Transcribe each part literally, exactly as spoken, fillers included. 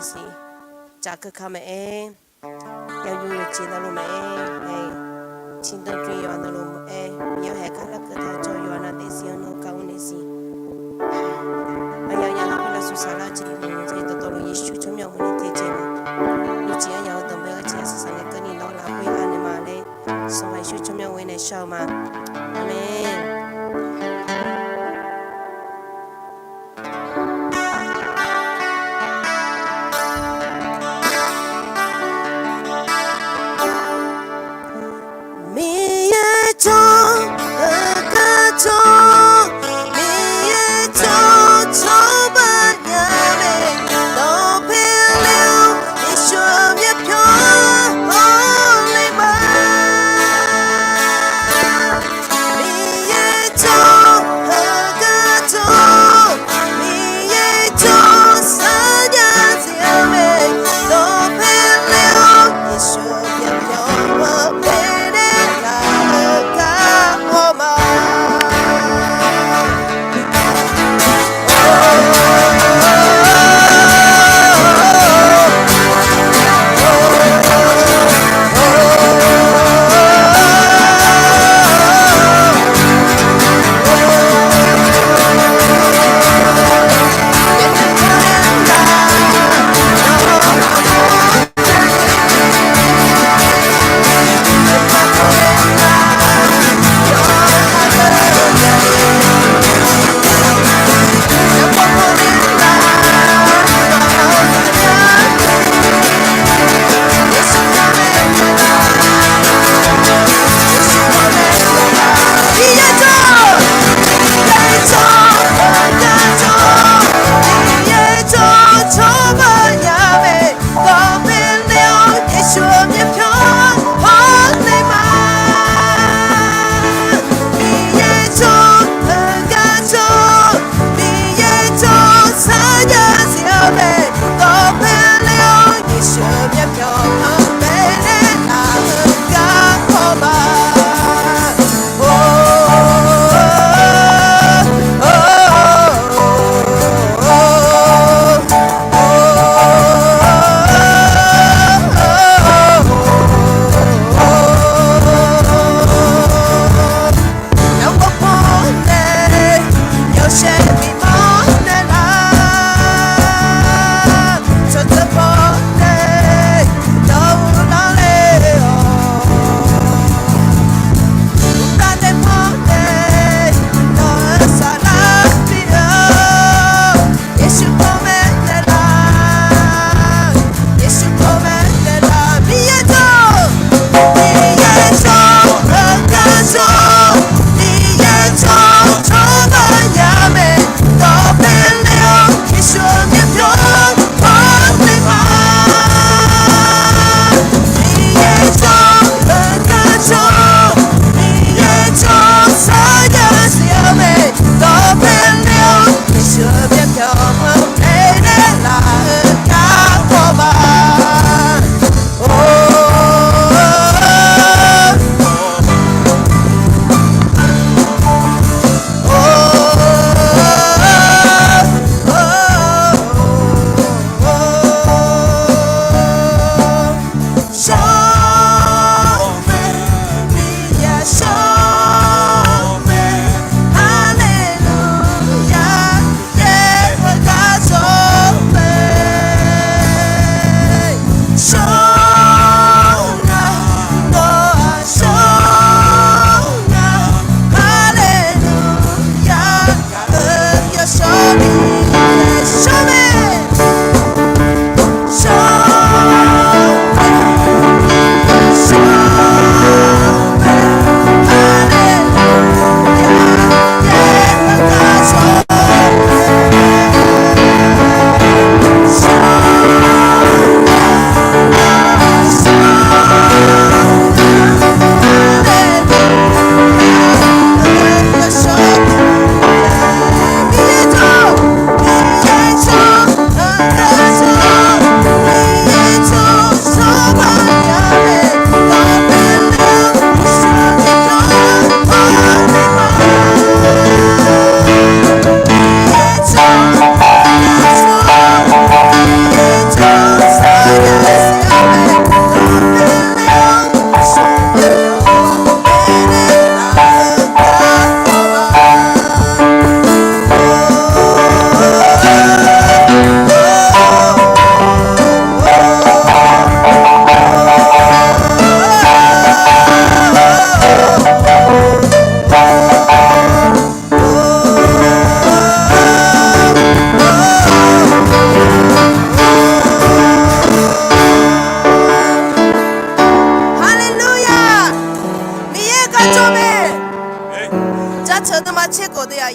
siq. Caf keuka maqaer, yawqnymr yawqjeq navluf maqaer, aer, ciqdanr dui yawqha navluf maqaer, Miqyaer haeq gar larkeuv taq jawr yawqha nav daefzir-anr nawr gar ur naeq siq. Aqyawf yawqha khoerlof-aer saqlaq jeq-iq maqngeur-a, dawqtawvluf Yeqsur tsawrmyanr-eu nae taejae-eu, yawqjeq-anr yawq-eu danqbae-eu jeq-aq saqsaq ngae keuvni nawr lafkhoer anaeq ma laer, Sanqpaq Yeqsur tsawrmyanr-eu nae shar-eu ma. Aqmeq. Miqyaer jawr-eu gar jawr, Miqyaer jawr cawba nya mae, dawqpae laer-eu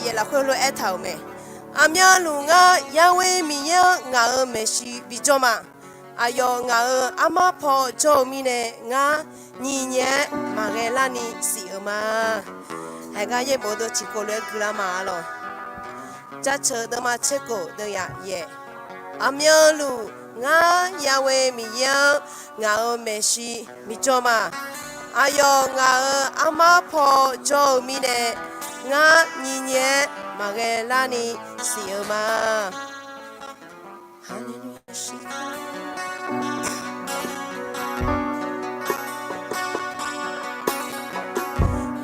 yaef lafkhoer lof-aer aertaq-euq mae. Aqmyanluf ngar Yahweh Miqyaer-anr ngaq-euq maeqshi bijawr ma. Aqyawf ngaq-euq armar paw jawr-eu mirnae, ngar nyiq nyaef-aer maqghae larni shif-euq ma. Haeqgar yaerbof deuv tiqkawv lof-aer guilar ma arlawq. Jaceuq deuvma tserkhof deuv yaf yaef. Aqmyanluf ngar Yahweh Miqyaer-anr ngaq-euq maeqshi bijawr ma. Aqyawf ngaq-euq armar paw jawr-eu mirnae, ngar nyiq nyaef-aer maqghae larni shif-euq ma.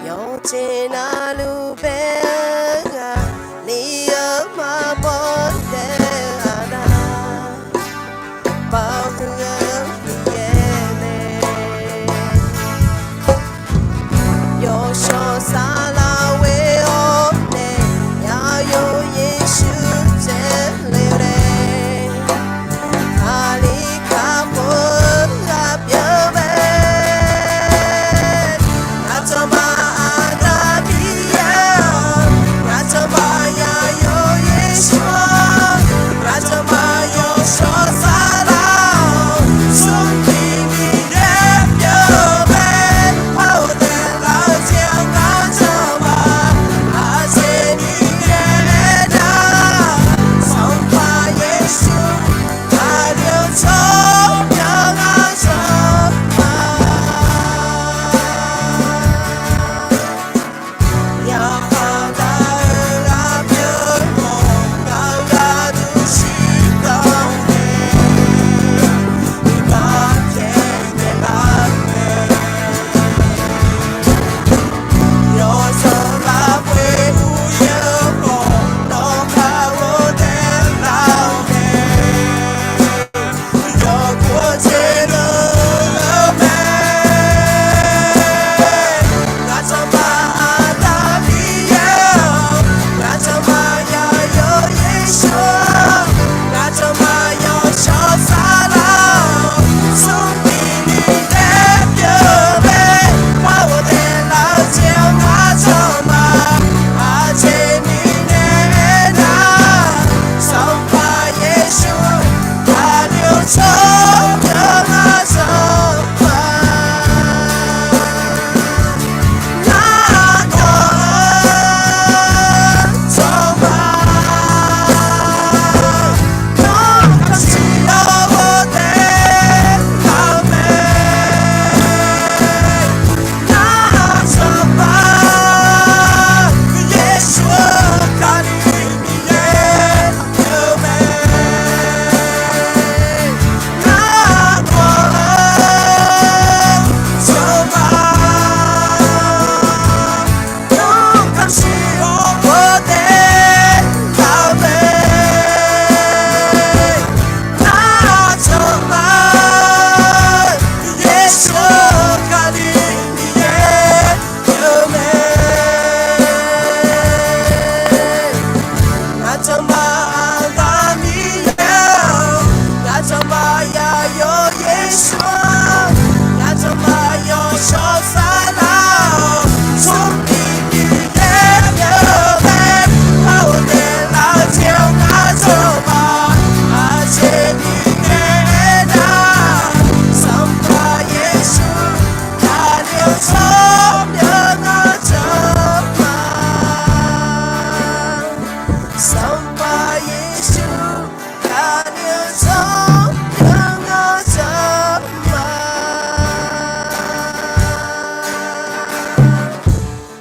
Yawqjeq navluf bae-eu ghaq, li-eu maqbaw daef-eu aqda, baoq huiq-eu Miqyaer mae. Yawshawr saflar ghoe-awr nae, Aqyawf Yeqsur tsaevle-eu laer, Kali kakhof-eu ghaq pyeuf mae. Ngaq tsawrmaf aqda Miqyaer-awq, ngaq tsawrmaf Aqyawf Yeqsur-awq, ngaq tsawrmaf yawshawr saflar-awq, smrtiq Miqyaer pyeuf mae. Paoq daeflaf-eu jeq-anr ngaq tsawrmaf, aqjeq Miqyaer aernar, Sanqpaq Yeqsur, Kali-eu tsawrmyanr ngaq tsawrmaf. Yaqkhav taq-eu ghaq pyeuf-awr, ngaq-euq gharduq shirdan nae, iqbax caev naeqlaf-eu mae. Yawzanq lafkhoer uqyaer-eu khawf, nawq kaq ghofdaef lar-eu mae. Yawqghaq jeq deuq-eu mae. Ngaq tsawrmaf aqda Miqyaer-awq, ngaq tsawrmaf Aqyawf Yeqsur-awq, ngaq tsawrmaf yawshawr saflar-awq, smrtiq Miqyaer pyeuf mae. Paoq daeflaf-eu jeq-anr ngaq tsawrmaf, aqjeq Miqyaer aernar, Sanqpaq Yeqsur, Kali-eu tsawrmyanr ngaq tsawrmaf. Ngar nawq-eu tsawrmyanr, nawr kamqshir-awr ghofdaef lar-eu mae. Ngar tsawrmyanr, Yeqsur-eu Kali Miqyaer pyeuf mae. Ngar nawq-eu tsawrmyanr, nawr kamqshir-awr ghofdaef lar-eu mae. Ngar tsawrmyanr, Yeqsur-eu Kali Miqyaer pyeuf mae. Ngaq tsawrmaf aqda Miqyaer-awq, ngaq tsawrmaf Aqyawf Yeqsur-awq, ngaq tsawrmaf yawshawr saflar-awq, smrtiq Miqyaer pyeuf mae. Paoq daeflaf-eu jeq-anr ngaq tsawrmaf, aqjeq Miqyaer aernar, Sanqpaq Yeqsur, Kali-eu tsawrmyanr ngaq tsawrmaf. Sanqpaq Yeqsur, Kali-eu tsawrmyanr ngaq tsawrmaf.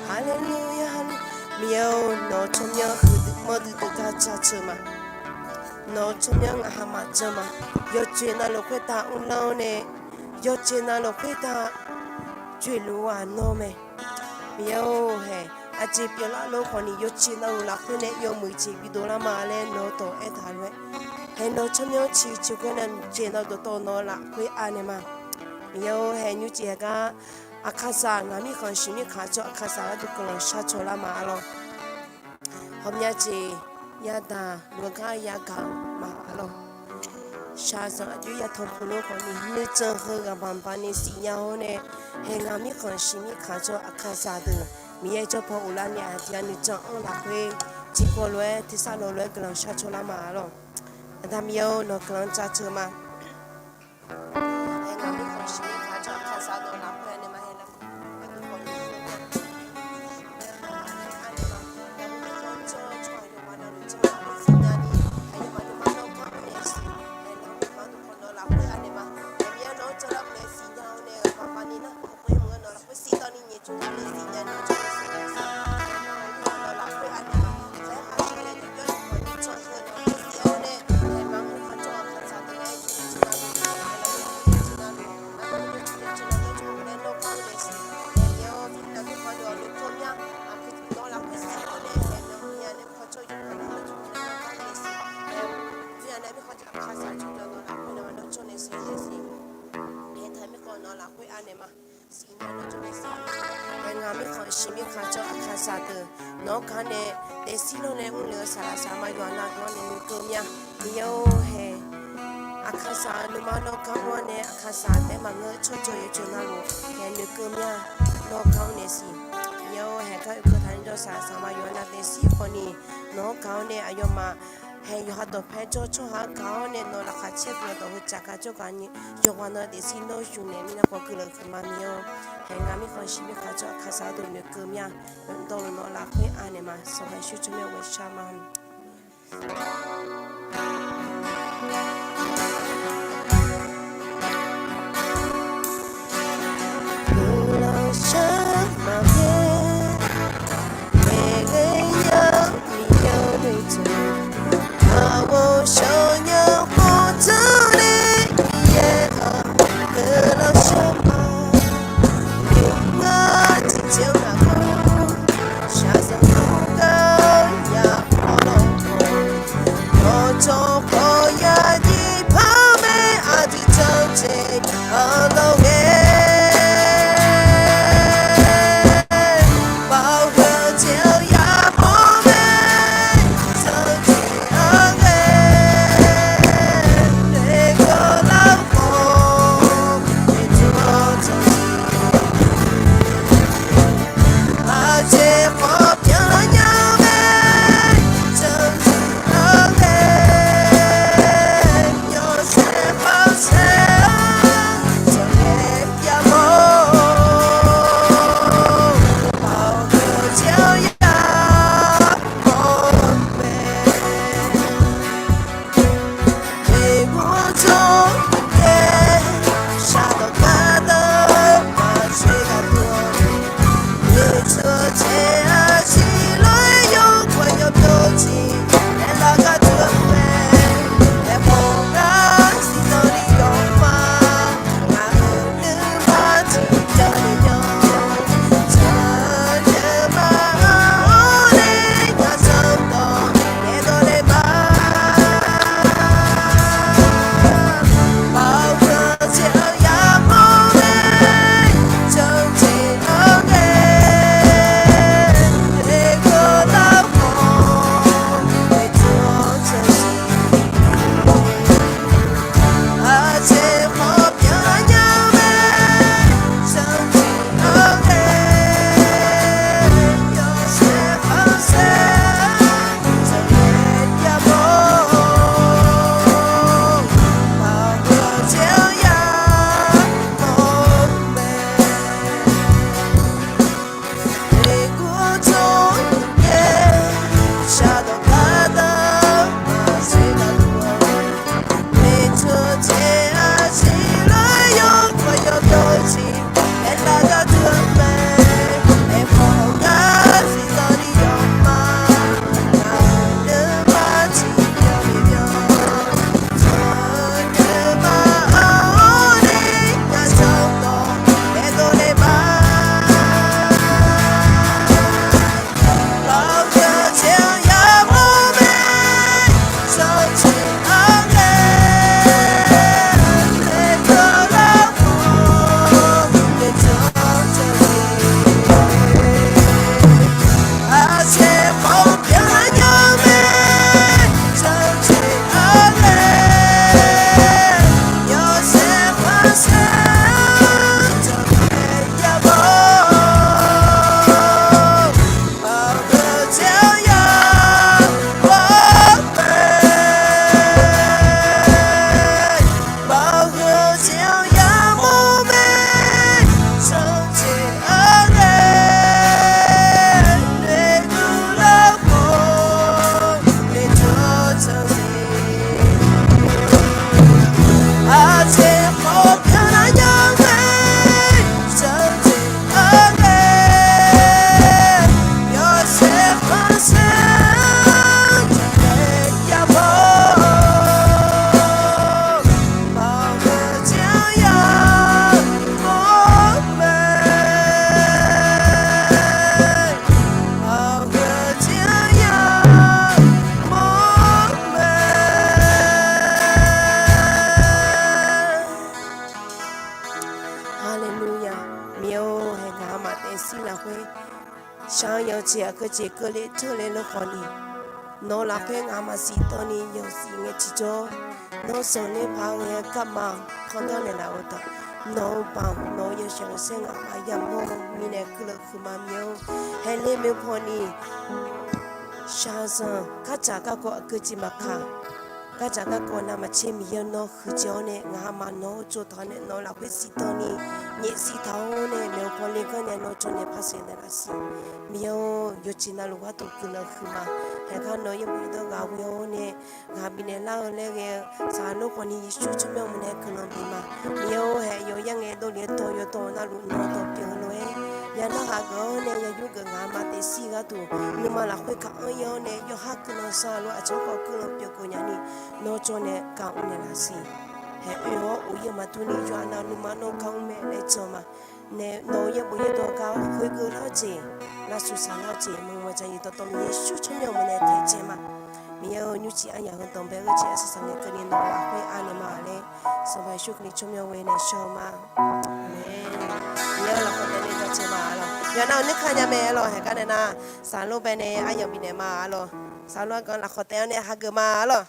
Haleluya, haleluya. Miqyaer-or, nawq-eu tsawrmyanr huiqdui manrdui dui gar jaceuq ma. Nawq-eu tsawrmyanr ngaq ha maqjan ma. Yawqjeq navluf khoertav uvlanr-awr nae, yawqjeq navluf khoertav joeqluf-eu aqnawr mae. Miqyaer-or hae, aqjeq pyeuflar lof khawf ni yawqjeq navluf lafkhoer nae yawmuiq jeq bidov lar ma laer nawq-eu dawq aertaq lof-aer, hae nawq-eu tsawrmyanr ciqciq khoer nae jeq navluf dawqtawv nawq-eu lafkhoer anaeq ma. Miqyaer-or hae, nymrcif hae gar Aqkaqzaq ngaq mirkhanq shiq mirkhanq-aq tsawr Aqkaqzaq gharduq guiqlanq shar cawlar ma arlawr. Ghawqmya jeq yadaq lof-eu gar yagaq-eu ma arlawr. Shaqzanq aqjox-aer yatanq puq lof khawf ni nuijan heu ghaq baqbaq ni siqnya-awr nae, hae ngaq mirkhanq shiq mirkhanq-aq tsawr Aqkaqzaq deuq Miqyaer jawrpaw uvlar ni aqjeq-a nuijan-anr lafkhoer Tiqkawv lof-aer tersar lof-aer guiqlanq shar cawlar ma lawq. Aqda Miqyaer-or, nawq guiqlanq jaceuq ma. Aernar mirkhanq shiq mirkhanq jawr-eu Aqkaqsaq dawq lafkhoer anae ma hae nar, aqdui khawf ni anae ma, aqdui mirkhanq jawr-eu tsawrhaq yawqghaq navluf janr lafkhoer siqnya ni, aqyawfmaf nuima nawr gar-anr nae siq, aernar mirkhanq aqdui khawf nawq lafkhoer anae ma, Miqyaer nawr janr lafkhoer siqnya-awr nae ghaq paq paq ni nar, khoer mq-anr nawq lafkhoer siqtawv ni nyaef tsov gar nae siqnya ni jawr nae siq, aernar mirkhanq nawq lafkhoer anae ma, khaer khaer nae jawr-eu khawf ni janr-eu nawq-anr siq-awr nae, aernar mirkhanq jawr-eu Aqkaqsaq dawq nae jir jir navluf, aernar mirkhanq jir jir navluf, nar mirkhanq jir jir navluf jawr nae nawr gar-anr nae siq, aernar mirkhanq deuq-awq noeqkeuv mya, aqkuir nawq lafkhoer siq-awr nae, aernar mirkhanq jawr yawqghaq navluf jawr nae nawr gar-anr nae siq, aernar mirkhanq jawr Aqkaqsaq jawrgar nawq lafkhoer nae ma nawr jawr nae siq nae siq, aertaq mirkhanq nawq lafkhoer anae ma. Siqnya nawr jawr nae siq, aer ngaq mirkhanq shiq mirkhanq jawr-eu Aqkaqsaq deuq nawq-anr gar nae daefzir lawr nae mrluf-eu saqlaq saqma yawqha navluf-anr nae noeqkeuv mya. Miqyaer-or hae, Aqkaqsaq-euq nuima nawr gar-anr nae Aqkaqsaq taef maqngeur-eu tsawrjeuq yawqjeuq navluf hae noeqkeuv mya. Nawr gar-anr nae siq, Miqyaer-or hae, gar oekeuv taqni jawr saqlaq saqma yawqha navluf daefzir khawf ni nawq-anr gar-awr nae aqyawfmaf hae yawqha dawqpae jawr tsawrhaq-anr gar-awr nae nawq laqkhaq caer guiqlanq dawq heu tsaf gar jawrgar ni yawqghaq navluf daefzir nawr yuf naeq mirnae khawf guiqlanq huiqma Miqyaer-or. Hae ngaq mirkhanq shiq mirkhanq jawr-eu Aqkaqsaq deuq noeqkeuv mya. Dawqluf nawq lafkhoer anaeq ma. Sanqpaq Yeqsur tsawrmyanr-eu ghoer shar ma. Guiqlanq shar maqbyaer, Miqyaer ya, Miqyaer-anr noeqtmq, aqghawq shawqnya khawfdzer nae Miqyaer-aq, guiqlanq shar ma. Ngar tiqjeq-anr ngaq-anr shaqzanq gar ya-awr lawq, dawqcawq khawf ya jir Shaq-eu yawqjeq aqgeujeq keuvle teurle lor khawf ni, nawq-eu lafkhoer ngaq maqsiq tawv ni yawsiq ngae tiqjawr, nawr zanqler paq-aer ghae-eu garma pandanr naeqlaf-eu taq, nawq-eu baoq nawq-eu yawshaef yawsaer ngaq maqya mawr-eu mirnae keuvle huiqma Miqyaer-or, haeqle maeq pawni shaqzanq gardzaq garkawv aqgeujeq maqkaq, gardzaq garkawv navmaqtser Miqyaer nawr huiqdzaeq-awr nae ngaq maf nawq-eu tsovtaq-awr nae nawq-eu lafkhoer siqtawv ni nyaefsiq taq-awr nae maeq-eu pawle ganr nae nawr jawr nae par saeq naeqlaf siq. Miqyaer-or, yawqjeq navluf gharduq guiqlanq huiqma. Haeqgar nawq-eu yaerbof yaerdawr ghaq ghoe-awr nae ghaq bifnaeq lar-eu laer ghae-eu saqlaq lor khawf ni Yeqsur tsawrmyanr maqnae guiqlanq bif ma. Miqyaer-or, haeq yawqyar ngae dovlef-aer dawq yawdawq navluf nawq-eu dawq pyeuf-eu lof-aer yanav haq geuf-awr nae yayur geuf ngaq maf taef shir gharduq nuima lafkhoer kaq-anr ir-awr nae yawqha guiqlanq saqlaq-eu aqcawq khawf guiqlanq pyeuf geuf nyani nawr jawr nae kaq-anr naeqlaf siq. Haeq oe-awr of-ir-eu maqdur ni yawqha nav nuima nawr gar mr mae laer jan ma. Nae nawq-eu yaerbof yaerdawr gar khoergeuv lar-eu jeq, lavshuif saqlar-eu jeq, maqmuiq maqjaq yif dawqtawvluf Yeqsur tsawrmyanr maqnae taejae ma. Miqyaer-or, nymrcif aryamq heu danqbae-eu jeq arsiq saqngae keuvni nawq-eu lafkhoer anaeq ma laer Sanqpaq Yeqsur Kali tsawrmyanr ghoe nae shar-eu ma. Aqmeq. Miqyaer-or, lafkhawf taef nae jaceuq ma arlawq. Yawqha nav-euq nuikar nya mae arlawq. Haeqgar nae nar saqlaq lor bae nae aryamq bifnaeq ma arlawq. Saqlaq lor argan lafkhawf taef-awr nae hageuf ma arlawq.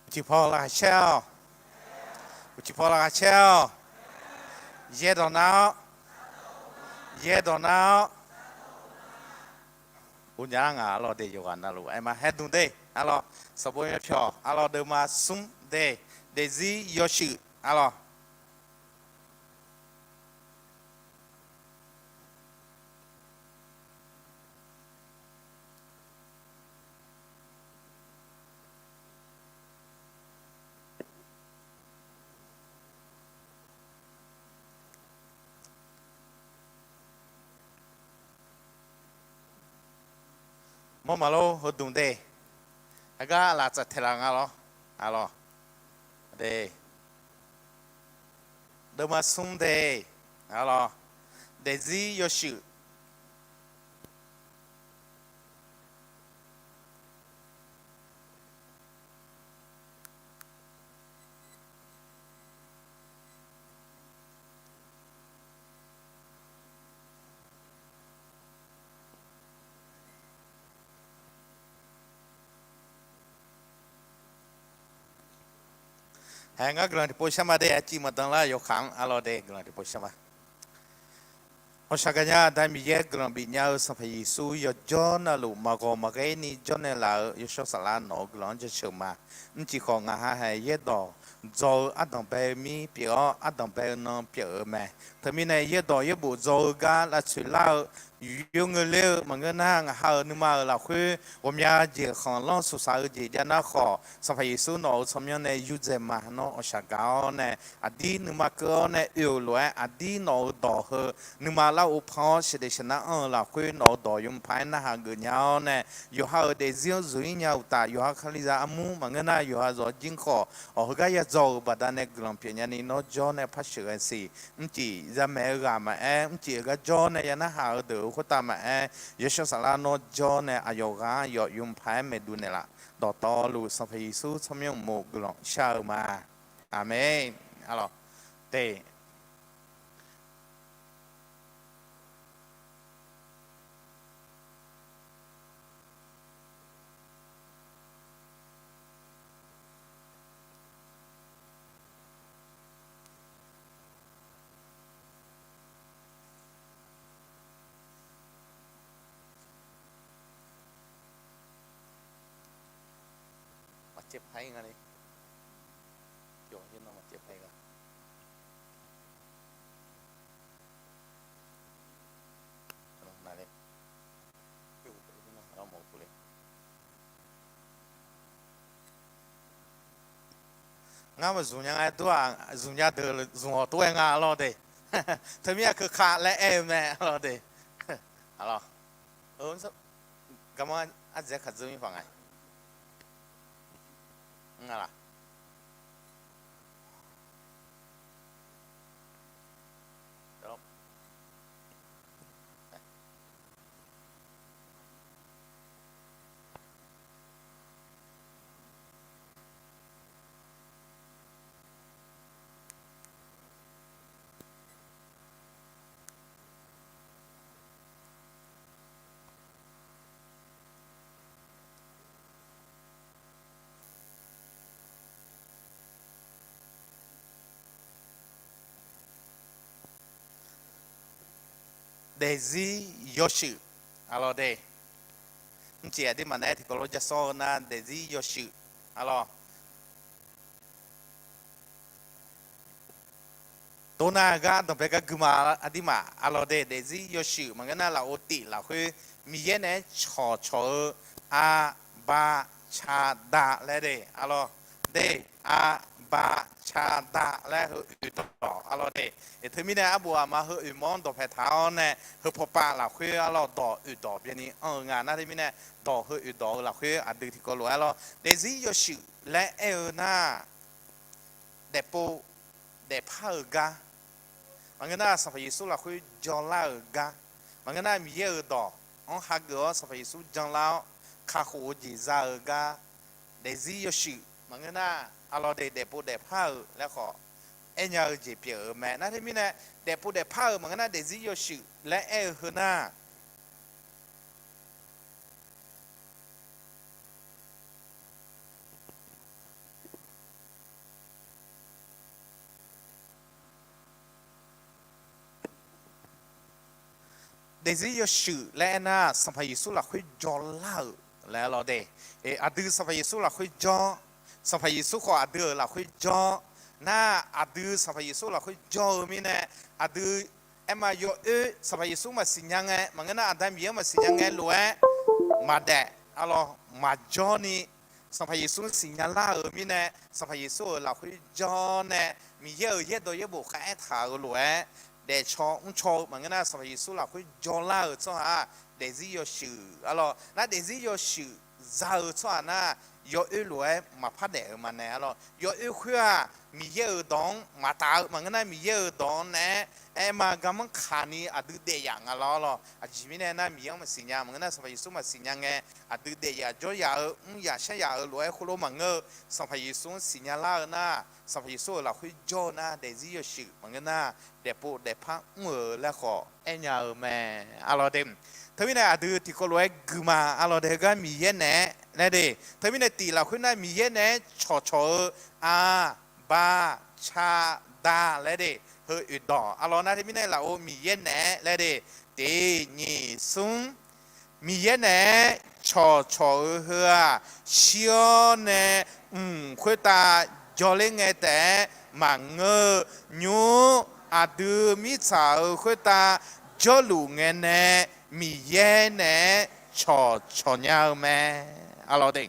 Uqcif paw laqkhaq caer-awq. Uqcif paw laqkhaq caer-awq. Yaerdawq nar-awr. Yaerdawq nar-awr. Uvnya-a ngaq arlawq de yawqghaq navluf aer ma. Haer dmq de arlawq. Sanqbof myavpyawq arlawq deuvma smr de, daefzir yawshuif arlawq. Mawrmaqlor heudmq de. Aqgar laf tsaf taeqlaf nga lawr. Arlawq de. Deuvma smr de. Arlawq. Daefzir yawshuif. Hae ngar guiqlanq tiqpov shar ma de, aqciv maqdan lar yawkaq-anr arlawq de guiqlanq tiqpov shar ma. Hawshaq gaqnya Aqda Miqyaer guiqlanq bifnya-eu Sanqpaq Yeqsur yawjawr navluf maqghawq maqghae ni jawr nae laf-eu yawshawr saflar nawq-eu guiqlanq-anr jaceuq ma. Mrcif khawf ngaq ha hae yaerdawq dzaw-eu ardanq bae-eu mir pyeuf-awr ardanq bae-eu nan pyeuf-eu mae. Teumirnae yaerdawq yaerbof dzaw-eu gar lavtsoeq lar-eu yur ngeur ler-eu maqngeur nar, ngaq ha-euq nuima-euq lafkhoer ghawqmya jeq khanqlanr suqsaq-eu jeq jav nar khawf, Sanqpaq Yeqsur nawq-euq tsawrmyanr nae yurdzaeq ma. Nawr awqshaq gaq-awr nae aqdir nuima keuv-awr nae oe-euq lof-aer aqdir nawq-euq dawq heu nuima lar-eu pan-awr sheuqdaef sheuqnar anr-eu lafkhoer nawq-euq dawq yawmuiq paq-aer narhaq geufnya-awr nae, yawqha-euq daefzir-anr zuif-ir nya uqtaf, yawqha Kalizaq armur maqngeur nar yawqha zawq jir khawf, awq heugar yadzaw-euq baqdanae guiqlanq pyeufnya ni nawr jawr nae par sheuqghae siq. Mrcif zamaeq-eu ghaq maqaer, mrcif-euq gar jawr nae ya narhaq-eu deuq-euq khoertav maqaer, yawshawr saflar nawr jawr nae aqyawf ghaq-anr yawf yawmuiq paq-aer maeqduq naeqlaf. Dawqtawvluf Sanqpaq Yeqsur tsawrmyanr uqmov guiqlanq shar-eu ma. Aqmeq. Arlawq de. Caevpaq-ir nga le. Yawqha-ir nar maqcaevpaq-ir gha. Ngar maqzmq nya nga dur-aq, zmq nya deuq zmq-awq tov-aer nga lawr de. Teumirnae keuka laer aer-eu mae lawr de. Aqlawq, garmanr ardzaeq kaqdzeur mirpaq nga. Nga laq? Daefzir yawshuif, aqlawq de. Mrcif aqdirmaf nae tiqkawv lof ja sawr-eu nar daefzir yawshuif, aqlawq. Dov nar gar danqbae gar guima aqdirmaf, aqlawq de. Daefzir yawshuif maqngeur nar lafov tif lafkhoer Miqyaer naeq-aer cawqcawq-eu aqba caqdaq laer de, aqlawq de. Aqba caqdaq laer heu oeqdawq, aqlawq de. Teumirnae arbof aqma heu oeqmawr-anr dawqpae taq-awr nae heu pawpav lafkhoer, aqlawq, dawq oeqdawq byanni anr-eu nga. Nar teumirnae dawq heu oeqdawq-eu lafkhoer aqdui tiqkawv lof-aer lawr, daefzir yawshuif laer aer-eu nar daefpov daefpar-eu gar, maqngeur nar Sanqpaq Yeqsur lafkhoer jawrlar-euq gar, maqngeur nar Miqyaer-euq dawq-anr hageuf-awr Sanqpaq Yeqsur janlar-awr kakhof-eu jeq za-eu gar, daefzir yawshuif maqngeur nar, aqlawq de, daefpov daefpar-euq laer khawf aernya-eu jeq pyeuf-eu mae. Nar teumirnae daefpov daefpar-euq maqngeur nar daefzir yawshuif laer aer-eu heu nar, daefzir yawshuif laer aer nar, Sanqpaq Yeqsur lafkhoer jawrlar-euq laer lawr de. Aqdui Sanqpaq Yeqsur lafkhoer jawr, Sanqpaq Yeqsur khawf aqdui-euq lafkhoer jawr. Nar aqdui Sanqpaq Yeqsur lafkhoer jawr-eu mirnae, aqdui aerma yawoer Sanqpaq Yeqsur maqsiq nya ngae, maqngeur nar Aqda Miqyaer-anr maqsiq nya ngae lof-aer maqdaef, aqlawq, maqjawr ni Sanqpaq Yeqsur-anr siqnya lar-euq mirnae, Sanqpaq Yeqsur-euq lafkhoer jawr nae Miqyaer-euq yaerdawq yaerbof khar aertaq-euq lof-aer, daefcaw mrcaw-eu maqngeur nar Sanqpaq Yeqsur lafkhoer jawrlar-euq tsawrhaq-aq, daefzir yawshuif, aqlawq, nar daefzir yawshuif za-eu tsawrhaq nar, yawoer lof-aer maqpar daef-euq maqnaeq, aqlawq. Yawoer khoer-aq Miqyaer-euq dawq-anr maqtaf-eu maqngeur nar Miqyaer-euq dawq-anr naeq-aer aerma garmanr kaq ni aqdui daefyaf nga lawr, aqlawq. Aqjeq mirnae nar Miqyaer-anr maqsiq nya, maqngeur nar Sanqpaq Yeqsur maqsiq nya ngae, aqdui daefyaf jawryaf-eu mr yaf shar yaf-euq lof-aer khoerlof maqngeur-eu, Sanqpaq Yeqsur-anr siqnya lar-eu nar, Sanqpaq Yeqsur-euq lafkhoer jawr-eu nar daefzir yawshuif maqngeur nar, daefpov daefpar mr-euq laer khawf aernya-eu mae, aqlawq de. Teumirnae aqdui tiqkawv lof-aer guima, aqlawq de, heugar Miqyaer naeq-aer laer de. Teumirnae tif lafkhoer nar Miqyaer naeq-aer cawqcawq-eu aqba caqda laer de, heu oeqdawq, aqlawq, nar teumirnae lafov Miqyaer naeq-aer laer de, tiq nyiq smr Miqyaer naeq-aer cawqcawq-eu heu-aq, shir-awr nae mq khoertav jawrler ngae taef-aer maqngeur-eu, nymr aqdui mirtsaq-euq khoertav jawrluf ngae nae Miqyaer naeq-aer cawqcawq nya-eu mae, aqlawq de.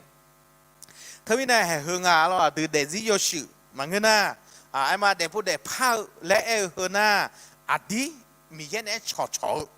Teumirnae haeq heu nga, aqlawq, aqdui daefzir yawshuif maqngeur nar, aerma daefpov daefpar-eu laer aer-eu heu nar, aqdir Miqyaer naeq-aer cawqcawq-eu,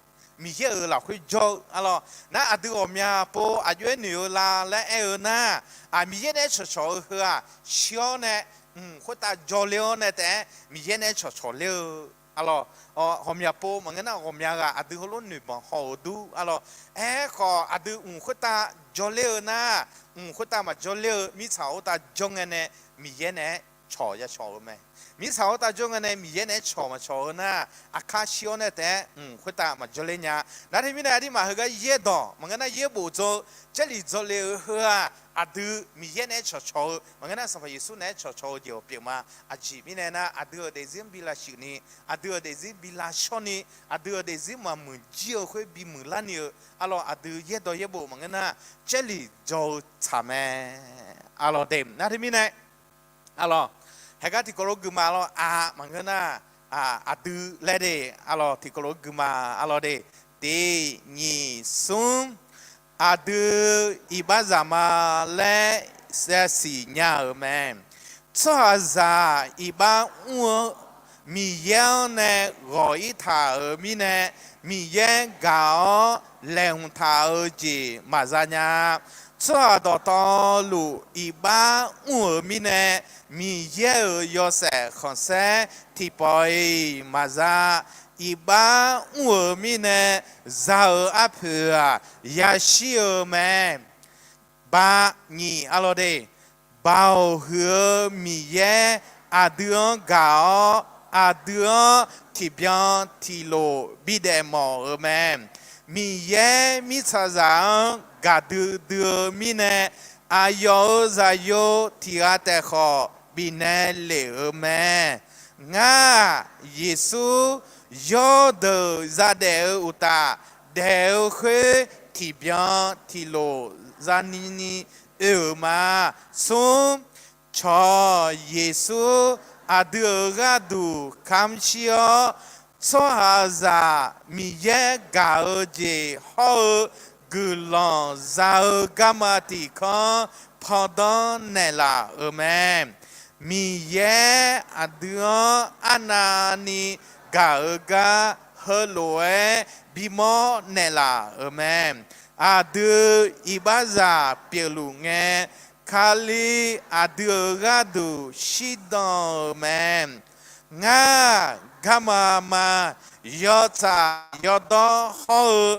Miqyaer-euq lafkhoer jawr-eu, aqlawq, nar aqdui ghawqmya pov aqjox-aer noeq-eu la laer aer-eu nar, Miqyaer naeq-aer cawqcawq-eu heu-aq, shir-awr nae mq khoertav jawrler-awr nae taef-aer Miqyaer naeq-aer cawqcawq ler-eu, aqlawq, ghawqmya pov maqngeur nar ghawqmya ghaq aqdui heulof noeqbanq haw-eu dur, aqlawq. Aerkhawf aqdui mq khoertav jawrler-eu nar, mq khoertav maqjawrler-eu mirtsaq khoertav jawr ngae nae Miqyaer naeq-aer cawq ya cawq-eu mae. Mirtsaq-awr tav jawr ngae nae Miqyaer naeq-aer cawq maqcawq-eu nar, aqkar shir-awr nae taef-aer mq khoertav maqjawr ler nya. Nar teumirnae aqdirmaf heugar yaerdawq maqngeur nar yaerbof dzawr-eu, jarlif dzawrle-eu heu-aq, aqdui Miqyaer naeq-aer cawqcawq-eu maqngeur nar, Sanqpaq Yeqsur naeq-aer cawqcawq-eu jeq-awq pyeufma. Aqjeq mirnae nar, aqdui-euq daefzir-anr bi lavshuif ni, aqdui-euq daefzir bi lavshawr ni, aqdui-euq daefzir maqmuiq jir-eu khoer bimuiq larni-eu, arlawq, aqdui yaerdawq yaerbof maqngeur nar, jarlif dzaw-eu tsaq mae. Arlawq de, nar teumirnae, arlawq, haeqgar tiqkawv lof-aer guima lawr-a maqngeur nar, aqdui laer de, arlawq, tiqkawv lof-aer guima, arlawq de, tiq nyiq smr, aqdui iqbaxzaq ma laer saevsiq nya-euq mae. Tsawrhaqzaq iqbax mr-eu Miqyaer-anr nae ghawq-ir taq-euq mirnae, Miqyaer gaq-awr laeqhmq taq-eu jeq maqza nya. Tsawrhaq dawqtawvluf iqbax mr-euq mirnae, Miqyaer-euq yawshaef khanqsaer tiqpawf-iq maqza. Iqbax mr-euq mirnae, za-euq arpoeq-aq yashir-eu mae. Ba nyiq, arlawq de, Baoq huiq-eu Miqyaer aqdui-anr gaq-awr, aqdui-anr tiqbyan tiqlof bidaef mawf-euq mae. Miqyaer mirtsaqzaq-anr gaqdui dui-eu mirnae, aqyawf-euq zaqyo tiq ghaq taef khawf bifnaeq lef-euq mae. Ngar-aq, Yeqsur yawrdeuq zadaef-eu uqtaf, daef-eu khoer tiqbyan tiqlof zani ni oe-euq ma. Smr, cawq Yeqsur aqdui-euq gharduq kamq shir-awr, tsawrhaqzaq Miqyaer gaq-eu jeq hawr-eu guiqlanq za-eu garma tiq kanr pandanr naeqlaf-euq mae. Miqyaer aqdui-anr arnavni gaq-eu gar heulof-aer bimawr naeqlaf-euq mae. Aqdui iqbaxzaq pyeufluf ngae, Kali aqdui-euq gharduq shirdan-euq mae. Ngar garma ma yawtsaq yawdawr hawr-eu